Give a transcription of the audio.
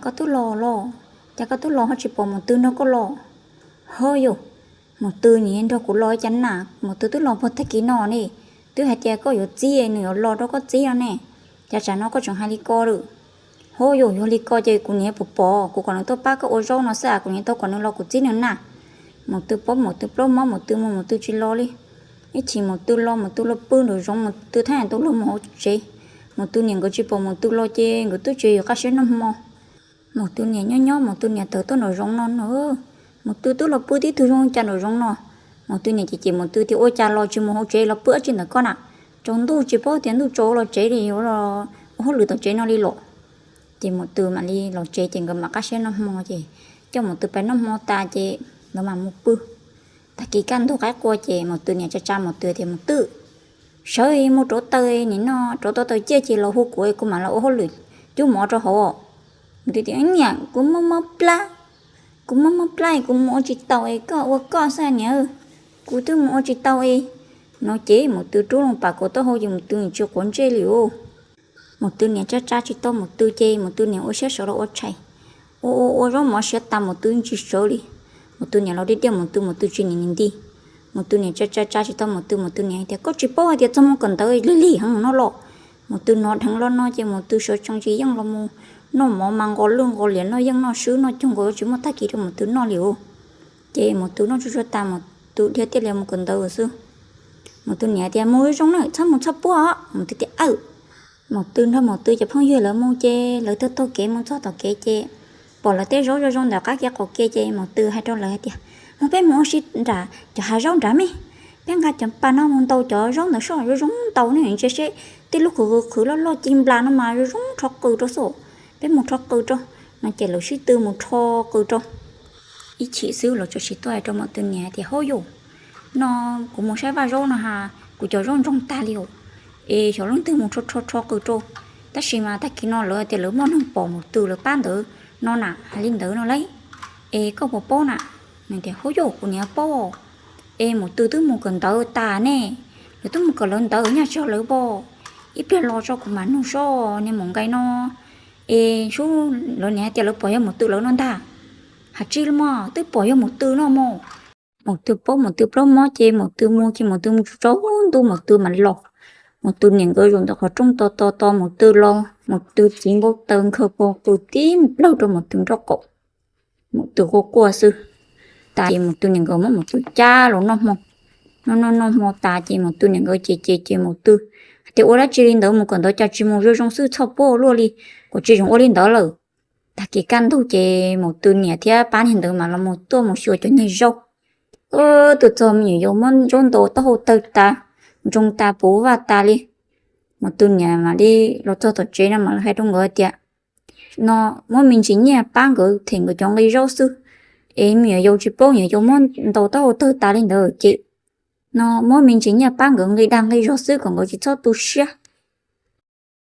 Koj twb los los, cas koj twb los ho tsis pom Maum Tw nrog koj los? Ho yus, Maum Tw nim nrog kuv los cas na, Maum Tw twb los puag tag kis no ne. Twb hais tias koj yuav txib nws yuav los rau koj txib no ne, cas tsam no koj tseem hais li ko lawm? Ho yus, yog li ko ces kuv niam puas pom, kuv kom nws tuaj pab koj ua zaub no xwb, kuv niam tau kom nws los kuv txib nws na. Maum Tw paub Maum Tw plaub mob, Maum Tw mus Maum Tw tsis los li. Ib chim Maum Tw los, Maum Tw los pw nraum zoov, Maum Tw thaj tau los mus hauv tsev. Maum Tw niam nkawd tsis pom Maum Tw los ces nkawd twb tsev yuav qab siab noj hmo. Maum Tw niam nyob nyob, Maum Tw niam tawm tuaj nraum zoov no no, Maum Tw twb los pw tib tug zoo cas nraum zoov no. Maum Tw niam ces cem Maum Tw tias ua cas los tsis mus hauv tsev los pw dab tsi ntawm koj na, tsaus ntuj tsis paub tias ntuj tsaus los tsev li, ua hauj lwm tom tsev no li los. Ces Maum Tw mam li los tsev ces nkawd mam qab siab noj hmo ces coj Maum Tw pais noj hmo tas ces nkawd mam mus pw. Tag kis kaj ntug qaib qua ces Maum Tw niam tsa tsa Maum Tw tias Maum Tw, sawv mus rauv taws, nim no rauv tau taws ciaj ces los hu kuv, kuv mam los ua hauj lwm cub mov rau hauv. Maum Tw tias niam, kuv mob mob plab, kuv mob mob plab kuv mus ua tsis tau es koj ua koj xwb niam, kuv twb mus ua tsis tau es. No ces Maum Tw rub loo pam kaum taub hau ces Maum Tw tsis quav ntsej li os. Maum Tw niam tsa tsa tsis tau Maum Tw ces Maum Tw niam ua siab sawv los ua tshais. Ua ua ua zaub mov siav tas Maum Tw tsis sawv li. Maum Tw niam los diaj diaj Maum Tw, Maum Tw tsis nim nim nti. Maum Tw niam tsa tsa tsa tsis tau Maum Tw, Maum Tw niam hais tias koj tsis paub hais tias txog mus kawm ntawv lig lig heev no los? Maum Tw hnov dheev los no ces Maum Tw sawv tsees tsis yeej los mus noj mov mas nqos lwj nqos liam noj yeej noj swb noj cuag nkaus, tsis muaj tag kis rau Maum Tw noj li os. Ces Maum Tw noj tsuj tsuag tas Maum Tw dhia tiaj lias mus kawm ntawv xwb. Maum Tw niam tias mus zoo na, txhob mus txhob puag os. Maum Tw tias aw. Maum Tw nrog Maum Tw cov phooj ywg lawv mus ces lawv taug taug kev mus txog tom kev ces pom lawv tej zaub zoo zoo ntawm qab kev qaum ke ces Maum Tw hais rau lawv hais tias mus peb mus ua si nram cov hav zaub nrad me. Peb nqa cov pas no mus ntaus cov zaub ntawd soj zoo zoo ntaus ne, ntsia seb tej lub qhwv qhwv loj loj ci nplas no mas zoo zoo rho qws rau xwb. Peb mus rho qws rau. No ces lawv sib tw mus rho qws rau. Ib chim xwb lawv txawm sim tuaj hais rau Maum Tw niam tias hauj yus, no kuv mus saib vaj zaub no ha, kuv cov zaub ntsoog tag li os. Es xyov leej twg mus rho rho rho qws rau. Tab sis mas tag kis no lawv tias lawv muaj neeg pom Maum Tw lawv pab ntawd no na, hais li ntawd no lauj. Es koj puas paub na? Nws tias hauj yus, kuv niam paub. Es Maum Tw twb mus kawm ntawv tas ne, lawv twb mus kawm lawv ntawv nyaj tso lawv pom. Ib pliag los tso kuv mam nug soj niag maum nqaij no. Es sub lawv niam hais tias lawv pom yog Maum Tw lawv no ntag. Has tsis li mog, twb pom yog Maum Tw no mog. Maum Tw paub Maum Tw plaub mob ces Maum Tw mus ces Maum Tw mus tsaus ntuj Maum Tw mam los. Maum Tw niam nkawd zaum ntawm qhov rooj tos tos tos Maum Tw los, Maum Tw txiv npau taws nkhaws pog qws tib nplawg rau Maum Tw nraub qaum. Maum Tw quaj quaj xwb. Tas ces Maum Tw niam nkawd muab Maum Tw cab los noj hmo. Noj noj noj hmo tas ces Maum Tw niam nkawd ces ces ces Maum Tw hais tias ua dab tsi li ntawd, mus kawm ntawv cas tsis mus zoo zoo xwb, txhoj puab ua luaj li, kuv tsis zoo ua li ntawd lawm. Tag kis kaj ntug ces Maum Tw niam thiab pab niag ntawd mam los mus tuaj mus xyuas cov niag zaub. Ub, tuaj txog me nyuam yaus muab zaub ntaus taub hau tawg tas, ntsoog tas puv vaj tas li. Maum Tw niam mam li los txog tom tsev no mam li hais rau nkawd tias no muab me ntsis nyiaj pab nkawd them nkawd cov nqi zaub xwb, es me nyuam yaus tsis paub, me nyuam yaus muab ntaus taub hau tawg tas li ntawd ces no muab me ntsis nyiaj pab nkawd nqi dag nqi zog xwb kom nkawd tsis txhob tu siab.